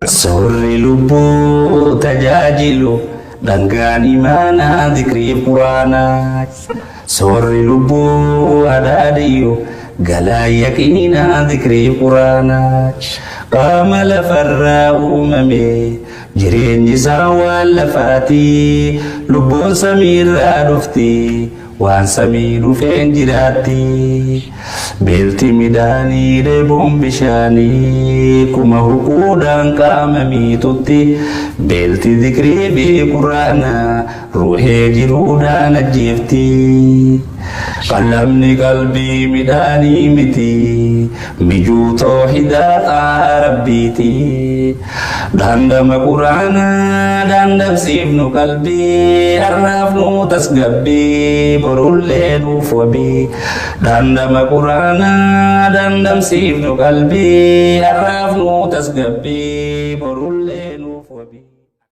Soorri lubbuu tajaajilu dhangaan imaanaa zikrii quraanaa. Soorri lubbuu adhaadhiyyu galaa yaqiinaa zikrii quraanaa. Qaama lafarraa uumame jireenyi isaa waan lafaati lubbuun samiirraa dhufti waan samii dhufeen jiraatti. Beelti midhaanii dheebuun bishaanii kuma huquudhaan qaama miitutti beelti zikrii fi quraana ruuhee jiruudhaan ajjeefti. Qallamni qalbii midhaanii miti mijuu toohidaa xaa rabbiiti. Dhandhama quraanaa dhandhamsiifnu qalbii har'aaf nu tasgabbii borullee nuuf wabii. Dhandhama quraanaa dhandhamsiifnu qalbii har'aaf nu tasgabbii borullee nuuf wabii.